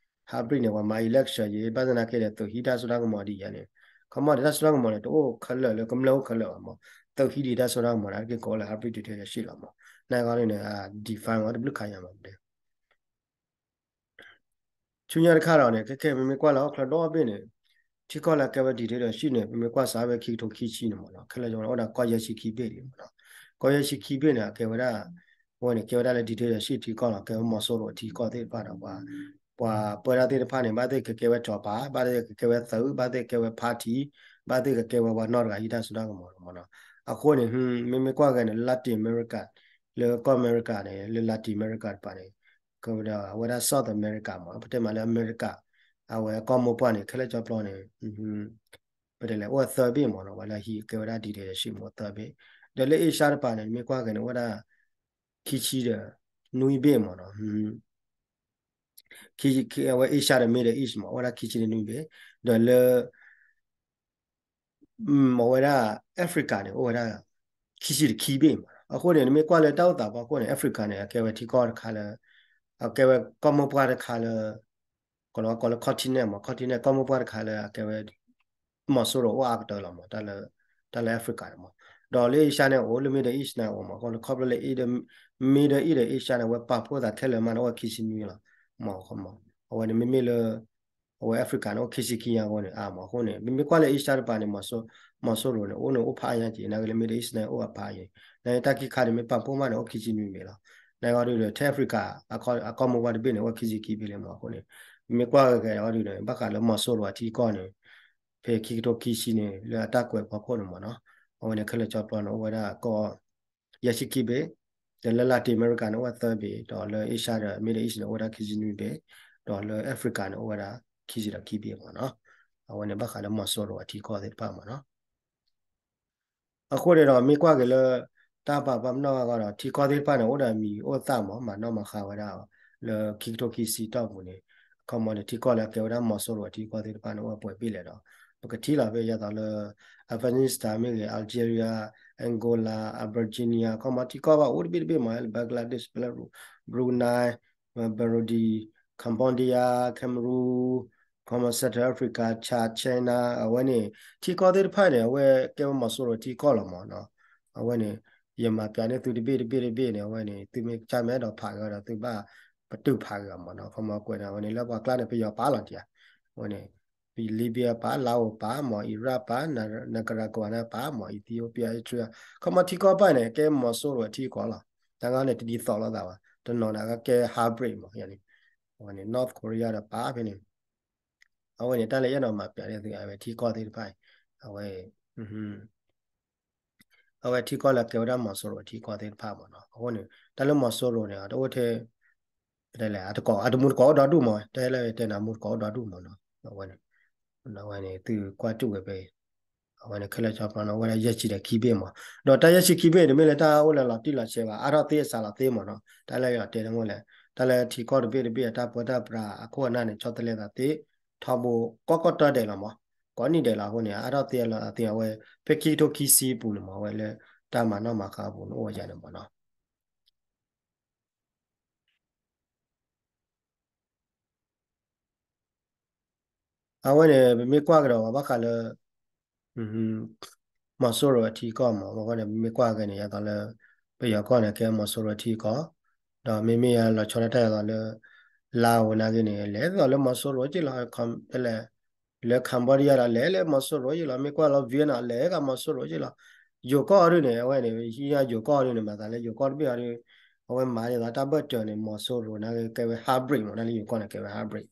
hybrid န့ၣ် ပှၤမၤ election ယဲၤ ဘၣ်ဆၣ်သနာ်က့ဒီး သုးဟံးတၢ်စိတၢ်ကမီၤဒ်ယဲၤန့ၣ် ခီမီန့ၣ် တၢ်စိတၢ်ကမီၤန့ၣ် တအိၣ်ခဲလၢာ်လၢကမျၢၢ်အိၣ်ခဲလၢာ်ဘၣ်မး သုးဟံးဒံးတၢ်စိတၢ်ကမီၤန့ၣ် အါတက့ၢ်ကိးလၢ hybrid dictatorship လီၤမး နာ်က့န့ၣ် define ဝဲတဘျုးခါယါမး ဆူညါတခါဒီးန့ၣ် ခဲခဲ ပမ့ၢ်ကွၢ်လၢဟီၣ်ခိၣ်ဒီဘ့ၣ်န့ၣ် ထံကီၢ်လၢအကဲဝဲ dictatorship န့ၣ် ပမ့ၢ်ကွၢ်စးဝဲခံကထိခံဆံန့ၣ်မးနီၤ ခဲလၢာ်ယိၤန့ၣ် အိၣ်ဒၣ်ကီၢ်ယဲၢ်ဆံခံဘ့ၣ်ဒံးမးနီၤ ကီၢ်ယဲၢ်ဆံခံဘ့ၣ်န့ၣ် အကဲဝဲဒၣ် အဝဲန့ၣ် ကဲဝဲဒၣ်လၢ dictatorship ထံကီၢ်လီၤ ကဲဝဲမီၤစိရိၤအထံကီၢ်သ့ၣ်တဖၣ်ဒီး ပှၤ ပှၤပၢတၢ်သ့ၣ်တဖၣ်န့ၣ် ဘၣ်သ့ၣ်ကကဲဝဲစီၤပၤ ဘၣ်သ့ၣ်ကကဲဝဲသုး ဘၣ်သ့ၣ်ကကဲဝဲ party ဘၣ်သ့ၣ်ကကဲဝဲပှၤနီၢ်တဂၤဟံးတၢ်စိတၢ်ကမီၤမးနီၤ အဃိန့ၣ် မ့မ့ၢ်ကွၢ်ဂ့ၤန့ၣ် Latin America လၢကီၢ်အမဲရကၤန့ၣ် လၢ Latin America တပၤန့ၣ် ကဝဲဒၣ် အဝဲဒၣ် South America မး ပတဲမးလၢအမဲရကၤ အဝဲကီၢ်မိၢ်ပှၢ်န့ၣ် ခဲလၢာ်ကၠီပျီန့ၣ် ပတဲလဲၣ် အိၣ်ဝဲသၢဘ့ၣ်မးနီၤ ပှၤလၢဟံးကဲဝဲဒၣ် dictatorship မးသၢဘ့ၣ် ဒီးလၢ Asia တပၤန့ၣ် မ့ၢ်ကွၢ်ဂ့ၤန့ၣ် အိၣ်ဝဲဒၣ် ခံဆံဒီးနွံဘ့ၣ်မးနီၤ အဝဲ Asia ဒီး Middle East မး အိၣ်ဝဲဒၣ်ခံဆံဒီးနွံဘ့ၣ် ဒီးလၢ အဝဲဒၣ် Africa န့ၣ် အိၣ်ဝဲဒၣ် ခံဆံတခံဘ့ၣ်မး အဃိန့ၣ် နမ့ၢ်ကွၢ်လၢတၢ်အိၣ်သးဖီခိၣ်န့ၣ် Africa န့ၣ် အကဲဝဲထံကီၢ်တခါလၢ အကဲဝဲကီၢ်မိၢ်ပှၢ်တခါလၢ ကီးလီၤကိးလၢ continent မး continent ကီၢ်မိၢ်ပှၢ်တခါလၢအကဲဝဲ မီၤစိရိၤအိၣ်အါကတၢၢ်လီၤမး တၢ်လၢ တၢ်လၢ Africa န့ၣ်မး ဒီးလၢ Asia န့ၣ်အိၣ် လၢ Middle East န့ၣ်အိၣ်မး အဃိန့ၣ် ခီဖျိလၢ Middle East ဒီး Asia န့ၣ် အဝဲပာ်ဖှိၣ်သးခဲလၢာ်မးန့ၣ် အိၣ်ဝဲခံဆံနွံလီၤ မး အဝဲန့ၣ် မ့မ့ၢ်လၢ အဝဲ Africa န့ၣ် အိၣ်ခံဆံခံညါအဃိန့ၣ် အါမး အဃိန့ၣ် မ့မ့ၢ်ကွၢ်လၢ Asia တပၤန့ၣ် မီၤစိရိၤန့ၣ် အိၣ်န့ၣ် အိၣ်ဖးအါညါက့ၤ နာ်က့လၢ Middle East န့ၣ် အိၣ်အဖးအါက့ၤ နာ်က့တၢ်ခံခါန့ၣ် မ့ၢ်ပာ်ဖှိၣ်မးန့ၣ် အိၣ်ခံဆံနွံဘ့ၣ်လီၤ နာ်က့ဒီး ထဲ Africa အကီၢ်မိၢ်ပှၢ်တဘ့ၣ်န့ၣ် အိၣ်ခံဆံခံဘ့ၣ်လံမး အဃိန့ၣ် မ့မ့ၢ်ကွၢ်ဂ့ၤဂ့ၤဒီး ဘၣ်ဃးလၢမီၤစိရိၤအထံကီၢ်န့ၣ် ဖဲခံကထိခံဆံန့ၣ် လၢအတၢ်ကွဲးဖီခိၣ်န့ၣ်မးနီၤ အဝဲန့ၣ် ခဲလၢာ်ကၠီပျီန့ၣ် အိၣ်ဝဲဒၣ်ကီၢ် ယဲၢ်ဆံခံဘ့ၣ်, ဒီးလၢ Latin America န့ၣ် အိၣ်ဝဲသၢဘ့ၣ်, ဒီးလၢ Asia ဒီး Middle East န့ၣ် အိၣ်ဝဲဒၣ်ခံဆံနွံဘ့ၣ်, ဒီးလၢ Africa န့ၣ် အိၣ်ဝဲဒၣ်ခံဆံဒီးခံဘ့ၣ်မးနီၤ. အဝဲန့ၣ်ဘၣ်ဃးလၢမီၤစိရိၤအထံကီၢ်သ့ၣ်တဖၣ်မးနီၤ. အဃိန့ၣ်ဒီး မ့ၢ်ကွၢ်က့ၤလၢ တၢ်ပာ်ပနီၣ်အဂီၢ်ဒီး ထံကီၢ်သ့ၣ်တဖၣ်န့ၣ် အိၣ်ဒီးမံၤအိၣ်သၣ်မး မၤနီၣ်မၤဃါဝဲဒၣ် လၢခံကထိခံဆံတီၢ်ပူၤန့ၣ် အခီပညီန့ၣ် ထံကီၢ်လၢအကဲဝဲဒၣ်မီၤစိရိၤအထံကီၢ်သ့ၣ်တဖၣ်န့ၣ် အိၣ်ဝဲပှဲၤဘ့ၣ်လဲၣ်ဒီး ပကထံၣ်လီၤဖဲယသးလၢ Afghanistan မ့ၢ်ဂ့ၤ, Algeria, Angola, Abyssinia အခီပညီထံကီၢ်ဘၣ်အိၣ်တဘ့ၣ်တဘ့ၣ်မး Bangladesh, Belarus, Brunei, Burundi, Cambodia, Cameroon အခီပညီ Central Africa, Chad, China အဝဲန့ၣ် ထံကီၢ်သ့ၣ်တဖၣ်န့ၣ် အဝဲကဲဝဲမီၤစိရိၤထံကီၢ်လီၤမးနီၤ. အဝဲန့ၣ် ယမၤပျးန့ၢ်သုတဘ့ၣ်တဘ့ၣ်တဘ့ၣ်န့ၣ် အဝဲန့ၣ် သုမ့ၢ်ကစၢ်မ့ၢ်အဲၣ်ဒိးဖးဂ့ၤဒီး သုဘၣ်ပတုာ်ဖးဂ့ၤအီၤမးနီၤ. အခီပညီကွဲးန့ၣ် အဝဲန့ၣ်လၢပှၤကျါန့ၣ် ပယီၤပာ်လီၤတံၢ်ဧါ. အဝဲန့ၣ် Libya ပာ်, Laos ပာ်မး, Iraq ပာ်, Nicaragua န့ၣ်ပာ်မး, Ethiopia, Eritrea အခီပညီထံကီၢ်တဖၣ်န့ၣ် ကဲမီၤစိရိၤအထံကီၢ်လီၤ. တၢ်ဂၤန့ၣ် တဒ်သိးလိာ်သးဘၣ်. တနီၤန့ၣ် ကကဲ hybrid မးန့ၣ်. အဝဲန့ၣ် North Korea ဒီးပာ်ဖဲန့ၣ် အဝဲန့ၣ် တၢ်လၢယအဲၣ်ဒိးမၤပျးန့ၢ်သု အဝဲထံကီၢ်သ့ၣ်တဖၣ်အံၤ အဝဲ အဝဲထံကီၢ်လၢကဲဝဲဒၣ်မီၤစိရိၤထံကီၢ်သ့ၣ်တဖၣ်မးနီၤ. အဃိန့ၣ် တၢ်လၢမီၤစိရိၤန့ၣ် တအိၣ်ထဲ ပတဲလဲၣ် အတကိး အတမူတကိးအိၣ်ဒီဒူၣ်မး တဲလၢတဲနၤမူတကိးအိၣ်ဒီဒူၣ်မးနီၤ အဝဲန့ၣ် အဝဲန့ၣ်သုကွၢ်တူၢ်ဝဲဖဲ အဝဲန့ၣ်ခဲလၢာ်ဆီဖျီနီၤ အဝဲဒၣ်ယဲၢ်ဆံဒီးခံဘ့ၣ်မး ဒီးတၢ်ယဲၢ်ဆံခံဘ့ၣ်န့ၣ် မ့ၢ်လၢတၢ်အိၣ်လၢလီၤတံၢ်လီၤဆဲးဘၣ် အါထီၣ်သ့အစှၤလီၤသ့မးနီၤ တၢ်လၢယတဲတမ့ၢ်လဲၣ် တၢ်လၢထံကီၢ်တဘ့ၣ်တဘ့ၣ်အတၢ်ပၢတၢ်ပြးအခိၣ်အနၢ်န့ၣ် ဆီတလဲသးသ့ ထီဘိကိးကီၢ်တၢ်ဒဲးလီၤမး ကိးနံၣ်ဒဲးလီၤအဃိန့ၣ် အါထီၣ်သ့အလီၤသ့ အဝဲ ဖဲခံကထိခံဆံအပူၤန့ၣ်မး အဝဲလၢတၢ်မၤနီၣ်မၤဃါအပူၤန့ၣ် အိၣ်ဝဲယၤန့ၣ်မးနီၤ အဝဲန့ၣ် ပမ့ၢ်ကွၢ်ကဒီးဘၣ်ဃးလၢ မီၤစိရိၤအထံကီၢ်မး အဃိန့ၣ် ပမ့ၢ်ကွၢ်က့ၤန့ၣ် ယသးလၢ ပယီၤကီၢ်န့ၣ် ကဲမီၤစိရိၤအထံကီၢ် ဒီးမ့မ့ၢ်ယလီၤဆီဒၣ်တၢ်ယသးလၢ လါအိၣ်နာ်က့န့ၣ် လဲၤသိးလၢမီၤစိရိၤက့လီၤ ဖဲလဲၣ် လၢ Cambodia ဒီးလဲၤလၢမီၤစိရိၤက့လီၤ မ့ၢ်ကွၢ်လီၤ Vietnam လဲၤကမီၤစိရိၤက့လီၤ ယိၤကီၢ်အီၤဒုန့ၣ် အဝဲန့ၣ် ဟံးယိၤကီၢ်အီၤဒုန့ၣ် မၤသးလၢယိၤကီၢ်တဘ့ၣ်အီၤဒု အဝဲမၤဒ်သိးတၢ်ဘၢၣ်စၢၤန့ၣ် မီၤစိရိၤနာ်က့ကဲဝဲ hybrid မး နာ်လၢယိၤကီၢ်န့ၣ် ကဲဝဲ hybrid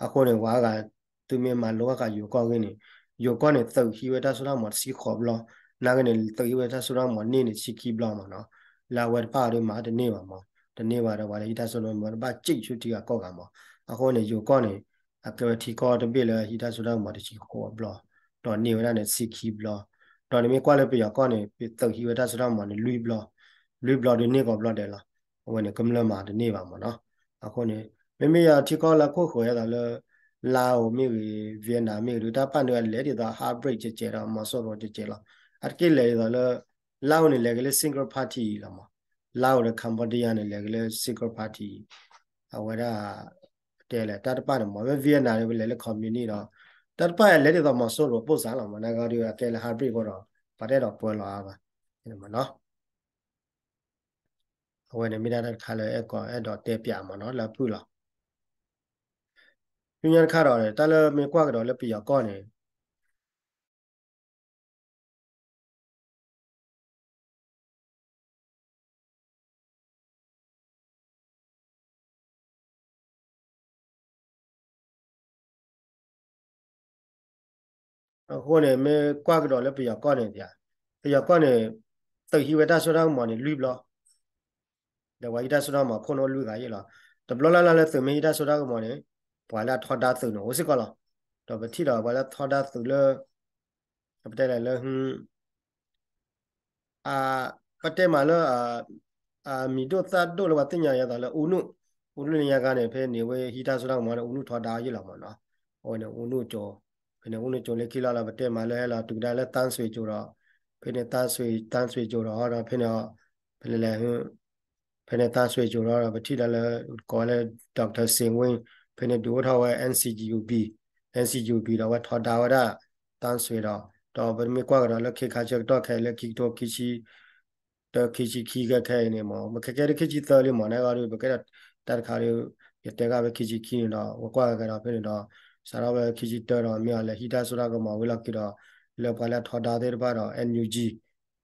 အဃိန့ၣ် ပှၤအါဂၤ သုမ့ၢ်မၤလိဘၣ်ဃးယိၤကီၢ်ဂ့ၢ်န့ၣ် ယိၤကီၢ်န့ၣ် သုးဟံးဝဲတၢ်စိတၢ်ကမီၤတဆံဃိးဘျီ နာ်က့န့ၣ် သုးဟံးဝဲတၢ်စိတၢ်ကမီၤန့ၢ်န့ၣ် တဆံခံဘျီမးနီၤ လၢအဝဲတဖၣ်အီၤဒုမၤတန့ၢ်ဘၣ်မး တန့ၢ်ဘၣ်ဒီး ပှၤလၢဟံးတၢ်စိတၢ်ကမီၤတဘၣ်စံၣ်ဆူထံဂၤကီၢ်ဂၤမး အဃိန့ၣ် ယိၤကီၢ်န့ၣ် အကဲဝဲထံကီၢ်တဘ့ၣ်လၢဟံးတၢ်စိတၢ်ကမီၤတဆံဃိးဘျီ ဒီးန့ၢ်ဝဲဒၣ်န့ၣ်တဆံခံဘျီ ဒီးနမ့ၢ်ကွၢ်လၢပယီၤကီၢ်န့ၣ် သုးဟံးဝဲတၢ်စိတၢ်ကမီၤန့ၣ် လွံၢ်ဘျီ လွံၢ်ဘျီဒုန့ၢ်ကိးဘျီဒဲးလီၤ အဝဲန့ၣ် ကမျၢၢ်မၤတန့ၢ်ဘၣ်မးနီၤ အဃိန့ၣ် မ့မ့ၢ်ယထံကီၢ်လၢခိၣ်ဃၢၤဒ်သိးလၢ လါအိၣ်မ့ၢ်ဂ့ၤ Vietnam မ့ၢ်ဂ့ၤ တၢ်ပာ်နုာ်အလဲၤဒ်သိး hybrid ကဲးကဲးဒီး မီၤစိရိၤကဲးကဲးလီၤ အတက့ၢ်လဲၤဒ်သိးလၢ လါအိၣ်န့ၣ် လဲၤက့ၤလၢ single party လီၤမး လါအိၣ်ဒီး Cambodia န့ၣ် လဲၤက့ၤလၢ single party အဝဲဒၣ် တဲလဲၣ် တၢ်တပာ်န့ၣ်မး မ့ၢ် Vietnam န့ၣ် ပလဲၤလၢ communist ဒီး တၢ်တပာ်လဲၤဒ်သိးမီၤစိရိၤပိၢ်စးလီၤမး နာ်က့ဒီး အကဲလၢ hybrid အဃိဒီး ပှၤတအဲၣ်ဒိးပၢလီၤအါဘၣ် မးနီၤ အဝဲန့ၣ်မ့ၢ်ဒၣ်တၢ်တခါလၢအဲၣ်ကီးအဲၣ်ဒိးတဲပၠးမးနီၤ လၢအဖုၣ်လီၤ ဆူညါတခါဒီး တၢ်လၢမ့ၢ်ကွၢ်ကဒီးလၢပယီၤကီၢ်န့ၣ် အဃိန့ၣ် မ့ၢ်ကွၢ်ကဒီးလၢပယီၤကီၢ်န့ၣ် ပယီၤကီၢ်န့ၣ် သုးဟံးဝဲတၢ်စိတၢ်ကမီၤန့ၣ် လွံၢ်ဘျီ ဒီးပှၤဟံးတၢ်စိတၢ်ကမီၤခိၣ်န့ၣ်အိၣ်လွံၢ်ဂၤယ့ၣ်လီၤ. တဘျီလၢ်လၢ်လၢသုးမ့ၢ်ဟံးတၢ်စိတၢ်ကမီၤန့ၣ် ပှၤလၢအထီဒါသုးန့ၣ် အိၣ်စ့ၢ်ကီးလီၤ. ဒီးပထံၣ်ဒီးပှၤလၢအထီဒါသုးလၢ ပတဲလဲၣ်လၢ ပတဲမးလၢ အမံၤဒိၣ်သၣ်ဒိၣ်လၢပှၤသ့ၣ်ညါယဲသိးလၢ အူနုၣ်, အူနုၣ်န့ၣ်ညါခါန့ၣ် ဖဲန့ၣ်ဝဲဟံးတၢ်စိတၢ်ကမီၤန့ၣ် အူနုၣ်ထီဒါယ့ၣ်လီၤမးနီၤ. အဝဲန့ၣ်အူနုၣ်ကၠိ, ဖဲန့ၣ်အူနုၣ်ကၠိလၢခံလီၤလီၤ ပတဲမးလၢဟဲလီၤတုၤကဒါလၢသန်းဆွေကၠိဒီး ဖဲန့ၣ်သန်းဆွေ, သန်းဆွေကၠိဒီး ဖဲန့ၣ် ဖဲလဲၣ် ဖဲန့ၣ်သန်းဆွေကၠိဒီး ပထံၣ်ဒီးလၢ ကိးဝဲလၢ doctor စ့ဝ့, ဖဲန့ၣ်ဒုးအိၣ်ထီၣ်ဝဲ NCGUB, NCGUB ဒီးအဝဲထီဒါဝဲဒၣ် သန်းဆွေဒီး ဒီးပမ့ၢ်ကွၢ်ကဒီးလၢခ့ခါဆၢကတီၢ်ခဲအံၤလၢခံကထိခံဆံ တၢ ခံဆံခံခဲခဲအံၤန့ၣ်မး မ့ၢ်ခဲကဲဒ်ခံဆံသၢလံမး နဂီၢ်ဒုး ပကဲဒီးတၢ်တခါဒုး ယတဲဂၤဖဲခံဆံခံန့ၣ်ဒီး ပကွၢ်ကဒီးဖဲန့ၣ်ဒီး စးထီၣ်ဖဲခံဆံတၢဒီး မ့ၢ်အီၤလဲၤဟံးတၢ်စိတၢ်ကမီၤဝံၤလီၢ်ခံဒီး လၢပှၤလၢအထီဒါသ့ၣ်တဖၣ်ဒီး NUG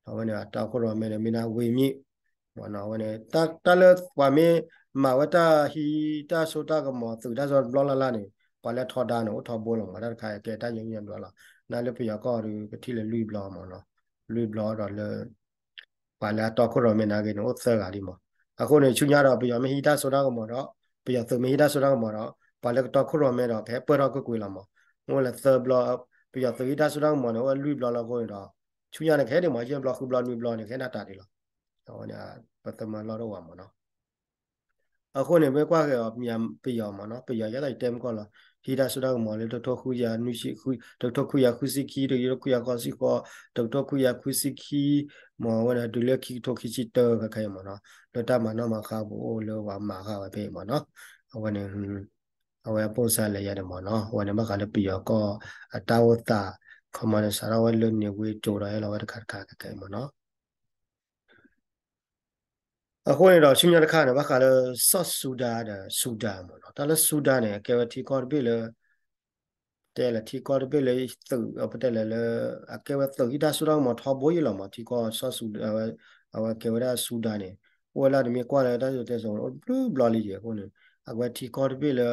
အဝဲန့ၣ် တီခိၣ်ရိၣ်မဲန့ၣ် မ့ၢ်ဒၣ်ဝ့ၢ်မံၣ် မ့ၢ်နီၤ အဝဲန့ၣ် တၢ်လၢပှၤမ့ၢ်မၤဝဲတၢ်ဟံးတၢ်စိတၢ်ကမီၤ သုးတၢ်စိတၢ်ကမီၤတဘျီလၢ်လၢ်န့ၣ် ပှၤလၢအထီဒါန့ၣ် အိၣ်ထီဘိလီၤမး တၢ်တခါအံၤကဲတၢ်ညီညီဘျီလီၤ. နလၢပယီၤကီၢ်ဒုး ပထံၣ်လၢလွံၢ်ဘျီမးနီၤ လွံၢ်ဘျီဒီးလၢ ပှၤလၢအတီခိၣ်ရိၣ်မဲနာ်က့န့ၣ် အိၣ်သၢဂၤလံမး. အဃိန့ၣ် ဆူညါဒီး ပယီၤမ့ၢ်ဟံးတၢ်စိတၢ်ကမီၤဒီး ပယီၤသုးမ့ၢ်ဟံးတၢ်စိတၢ်ကမီၤဒီး ပှၤလၢကတီခိၣ်ရိၣ်မဲဒီး ကဟဲပၢၢ်ထီၣ်ကွ့ၢ်ကွ့ၢ်လီၤမး. မ့ၢ်အိၣ်လၢသၢဘျီ ပယီၤသုးဟံးတၢ်စိတၢ်ကမီၤန့ၣ် အိၣ်ဝဲလွံၢ်ဘျီလီၤအဃိန့ၣ်ဒီး ဆူညါန့ၣ် ကဟဲဒံးမး ယဲၢ်ဘျီဃုဘျီနွံဘျီန့ၣ် ကဟဲနၢ်တၢ်ဒံးလီၤ. အဝဲန့ၣ် ပသးမၤလီၢ်တအိၣ်ဘၣ်မးနီၤ အဃိန့ၣ် မ့ၢ်ကွၢ်က့ၤအီၤ ပယီၤမးနီၤ ပယီၤယဲဒၣ်ယတဲမ့ၢ်ကီၢ်လီၤ ဟံးတၢ်စိတၢ်ကမီၤလၢ တကထိခွံကယၤဃုဆံခံ တကထိခွံကယၤဃုဆံခံ တကထိခွံကယၤဃုဆံဃိး တကထိခွံကယၤဃုဆံခံ မး အဝဲန့ၣ် တုၤလၢခံကထိခံဆံတၢခဲခဲအံၤမးနီၤ လၢတၢ်မၤနီၣ်မၤဃါပူၤအိၣ်လၢပှၤမၤဃာ်ဝဲဖဲအံၤမးနီၤ အဝဲန့ၣ် အဝဲအပိၢ်စါလဲၤယၤန့ၣ်မးနီၤ အဝဲန့ၣ်ဘၣ်ဃးလၢပယီၤကီၢ် အတၢ်အိၣ်သး ခီမီန့ၣ် စးထီၣ်ဝဲလၢန့ၣ်ဝ့ၢ်ကၠိဒီးဟဲလီၤဝဲတခါတခါခဲခဲအံၤမးနီၤ အဃိန့ၣ်ဒီး ဆူညါတခါန့ၣ် ဘၣ်ဃးလၢစီၤစူဒၤဒီး စူဒၤမးနီၤ တၢ်လၢစူဒၤန့ၣ် အကဲဝဲထံကီၢ်တဘ့ၣ်လၢ တဲလဲၣ်ထံကီၢ်တဘ့ၣ်လၢသုး ပတဲလဲၣ်လၢ အကဲဝဲသုးဟံးတၢ်စိတၢ်ကမီၤထီဘိယ့ၣ်လီၤမး ထံကီၢ်စီၤစူဒၤ အဝဲကဲဝဲဒၣ်စူဒၤန့ၣ် အိၣ်ဝဲလၢတမ့ၢ်ကွၢ်လၢတၢ်စံၣ်စိၤတဲစိၤအိၣ်တဘျုးဘျီလံယဲၢ်အဃိန့ၣ် အဝဲထံကီၢ်တဘ့ၣ်လၢ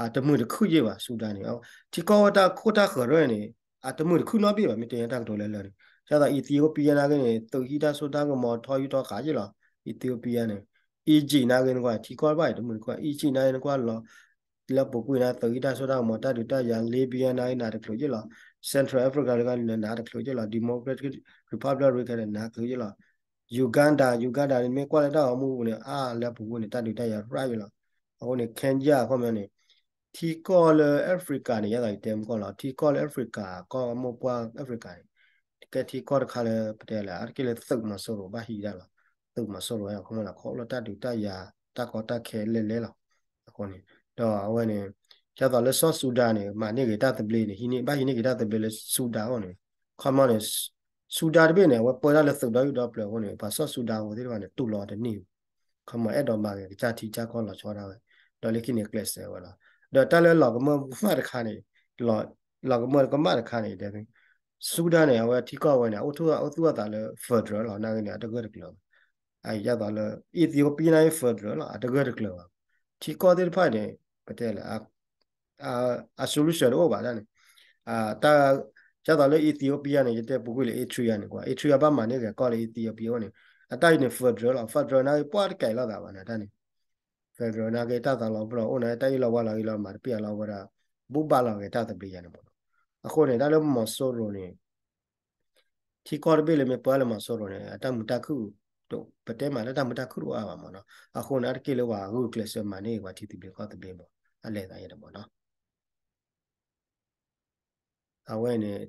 အတမုာ်တခုၣ်ယ့ၣ်ဘၣ် စူဒၤန့ၣ် ထံကီၢ်ဝဲတၢ်ခိၣ်တၢ်ဃၢၤတဖၣ်န့ၣ် အတမုာ်တခုၣ်နီတဘ့ၣ်ဘၣ် မ့ၢ်တဲညါတၢ်ကတိၤလၢလၢာ်န့ၣ် ဒ်သိး Ethiopia နာ်က့န့ၣ် သုးဟံးတၢ်စိတၢ်ကမီၤထီယူၢ်ထီဃာ်ယ့ၣ်လီၤ Ethiopia န့ၣ် Egypt နာ်က့နကွၢ် ထံကီၢ်တဖၣ်အံၤတမုာ်နကွၢ် Egypt နာ်က့နကွၢ်လီၤ လၢပူၤကွံာ်န့ၣ် သုးဟံးတၢ်စိတၢ်ကမီၤ တၢ်ဒုးတၢ်ယၤ Libya နာ်က့နတချုးယ့ၣ်လီၤ Central Africa နာ်က့နတချုးယ့ၣ်လီၤ Democratic Republic ခဲန့ၣ် နတချုးယ့ၣ်လီၤ Uganda Uganda န့ၣ် မ့ၢ်ကွၢ်လၢတၢ်ဂီၤမူပူၤန့ၣ် အါ လၢပူၤကွံာ်န့ၣ် တၢ်ဒုးတၢ်ယၤရၣ်ယ့ၣ်လီၤ အဃိန့ၣ် Kenya အခီပညီန့ၣ် ထံကီၢ်လၢ Africa န့ၣ် ယသးယတဲမကီၢ်လီၤ ထံကီၢ်လၢ Africa ကီၢ်မိၢ်ပှၢ် Africa န့ၣ် ကဲထံကီၢ်တခါလၢပတဲလၢ အါတက့ၢ်လၢသုးမီၤစိရိၤဘၣ်ဟံးဒၣ်လီၤ သုးမီၤစိရိၤအခီပညီန့ၣ် ခီဖျိတၢ်ဒုးတၢ်ယၤ တၢ်ကီတၢ်ခဲလဲၣ်လဲၣ်လီၤ အဃိန့ၣ် ဒီးအဝဲန့ၣ် ဒ်သိးလၢ South Sudan န့ၣ် မၤန့ၢ်က့ၤတၢ်သဘျ့န့ၣ် ဟံးန့ၢ် ဘၣ်ဟံးန့ၢ်က့ၤတၢ်သဘျ့လၢ Sudan အအိၣ်န့ၣ် ခီပညီန့ၣ် Sudan တဘ့ၣ်န့ၣ် အဝဲပၢတၢ်လၢသုးဒီယုၢ်ဒီပျၢၤအဃိန့ၣ် ပှၤ South Sudan အဝဲသ့ၣ်တဖၣ်န့ၣ် တူၢ်လိာ်အီၤတန့ၢ်ဘူး ခီပညီအဲၣ်ဒိးမၤက့ၤကစၢ်ထံကစၢ်ကီၢ်လီၤဆီဒၣ်ဝဲ ဒီးလၢခံန့ၣ်ကျဲးစၢးဝဲလီၤ ဒီးတၢ်လၢလီၤကမၢကမၣ်တခါန့ၣ် လီၤကမၢကမၣ်တခါန့ၣ် Sudan န့ၣ် အဝဲထံကီၢ်ဝဲန့ၣ် အအိၣ်သူၣ်အသးလၢ federal လီၤ နာ်က့န့ၣ် အတဂၢၢ်တကျၢၤဘၣ် အဒ်သိးလၢ Ethiopia နာ်က့ federal လီၤ အတဂၢၢ်တကျၢၤဘၣ် ထံကီၢ်သ့ၣ်တဖၣ်န့ၣ် ပတဲလၢ အ solution တအိၣ်ဘၣ်တၢ်န့ၣ် တၢ် ဒ်သိးလၢ Ethiopia န့ၣ် ယတဲပူၤကွံာ်လၢ Eritrea န့ၣ်ကွၢ် Eritrea ဘၣ်မၤန့ၢ်က့ၤကီၢ်လၢ Ethiopia အအိၣ်န့ၣ် အတၢ်အံၤန့ၣ် federal လီၤ federal နာ်က့ပှၢ်တကဲးလိာ်သးဘၣ်န့ၣ် တၢ်န့ၣ် federal နာ်က့တၢ်သးလီၤပလိာ်အိၣ်န့ၣ် တၢ်အ့ၣ်လိာ်ဝါလိာ်ဂ့ၤလီၤမၤတပ့ၢ်အလီၤဝဲဒၣ် ဘူၣ်ဘၣ်လီၤက့ၤတၢ်သဘျ့ယၤန့ၣ်မ့ၢ်နီၤ အဃိန့ၣ် တၢ်လၢမီၤစိရိၤန့ၣ် ထံကီၢ်တဘ့ၣ်လၢမ့ၢ်ပၢလၢမီၤစိရိၤန့ၣ် အတၢ်မုာ်တၢ်ခုၣ် ပတဲမးလၢတၢ်မုာ်တၢ်ခုၣ်တအိၣ်အါဘၣ်မ့ၢ်နီၤ အဃိန့ၣ် အါတက့ၢ်လၢပှၤဂုာ်ကျဲးစၢးမၤန့ၢ်ပှၤထံသဘျ့ကီၢ်သဘျ့မ့ၢ် အလဲၤသးယဲၢ်တမ့ၢ်နီၤ အဝဲန့ၣ်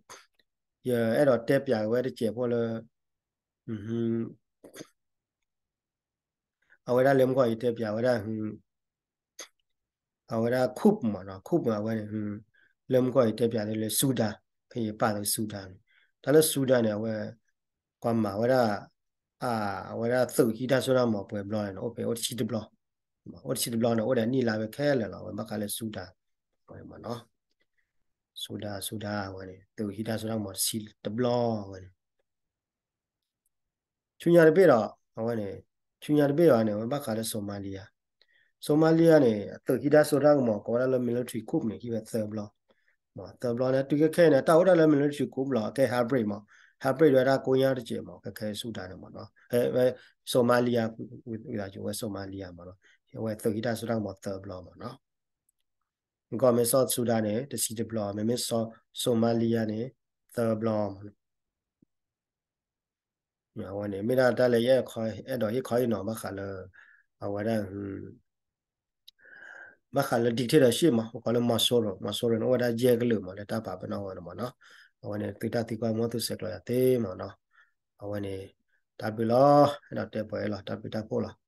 ယအဲၣ်ဒိးတဲပၠးဝဲတစဲးဖိလၢ အဝဲဒၣ်လၢမုၢ်ကီၢ်ယတဲပၠးဝဲဒၣ် အဝဲဒၣ် coup မ့ၢ်နီၤ coup အဝဲန့ၣ် လၢမုၢ်ကီၢ်ယတဲပၠးလၢ Sudan ဖဲယပာ်လၢ Sudan န့ၣ် တၢ်လၢ Sudan န့ၣ် အဝဲ ကွၢ်မၤဝဲဒၣ် အဝဲဒၣ်သုးဟံးတၢ်စိတၢ်ကမီၤပှဲၤဘျီန့ၣ် အိၣ်ဖဲအိၣ်တဆံတဘျီ အိၣ်တဆံတဘျီန့ၣ် အိၣ်ဒီးနံၣ်လါဝဲခဲလၢာ်လီၤ အဝဲဘၣ်ဃးလၢ Sudan အဝဲမ့ၢ်နီၤ Sudan Sudan အဝဲန့ၣ် သုးဟံးတၢ်စိတၢ်ကမီၤတဆံတဘျီဝဲန့ၣ် ဆူညါတဘ့ၣ်ဒီး အဝဲန့ၣ် ဆူညါတဘ့ၣ်အီၤန့ၣ် အဝဲဘၣ်ဃးလၢ Somalia Somalia န့ၣ် အသုးဟံးတၢ်စိတၢ်ကမီၤ ကိးဝဲဒၣ်လၢ military coup န့ၣ် ဟံးဝဲသၢဘျီ သၢဘျီန့ၣ် တုၤခဲခဲအံၤန့ၣ် တၢ်အိၣ်ဒၣ်လၢ military coup ဘျီ ကဲ hybrid မး hybrid ဝဲဒၣ်ကိးညါတစဲးမး ခဲခဲ Sudan န့ၣ်မ့ၢ်နီၤ ဖဲ Somalia ဝံၤဝဲ Somalia မ့ၢ်နီၤ အဝဲသုးဟံးတၢ်စိတၢ်ကမီၤသၢဘျီမ့ၢ်နီၤ ကီၢ်မ့ၢ်စီၤ Sudan န့ၣ် တဆံတဘျီ မ့မ့ၢ်စီၤ Somalia န့ၣ် သၢဘျီမ့ၢ်နီၤ အဝဲန့ၣ် မ့ၢ်ဒၣ်တၢ်လၢယအဲၣ်ဒိးဟ့ၣ်ခီဟ့ၣ်နီၤဘၣ်ဃးလၢ အဝဲဒၣ် ဘၣ်ဃးလၢ dictatorship မး ပကိးလၢ မီၤစိရိၤ မီၤစိရိၤန့ၣ် အိၣ်ဝဲဒၣ်ယဲၢ်ကလုာ်မး လၢတၢ်ပာ်ပနီၣ်ဝဲန့ၣ်မ့ၢ်နီၤ အဝဲန့ၣ် သုတၢ်သံကွၢ်မီၢ်သုဆဲးကျိးယၤသ့မ့ၢ်နီၤ အဝဲန့ၣ် တၢ်ဘျုးလီၤ အဲၣ်ဒိးတဲပှဲၤလီၤ တၢ်ဘျုးတၢ်ဖှိၣ်လီၤ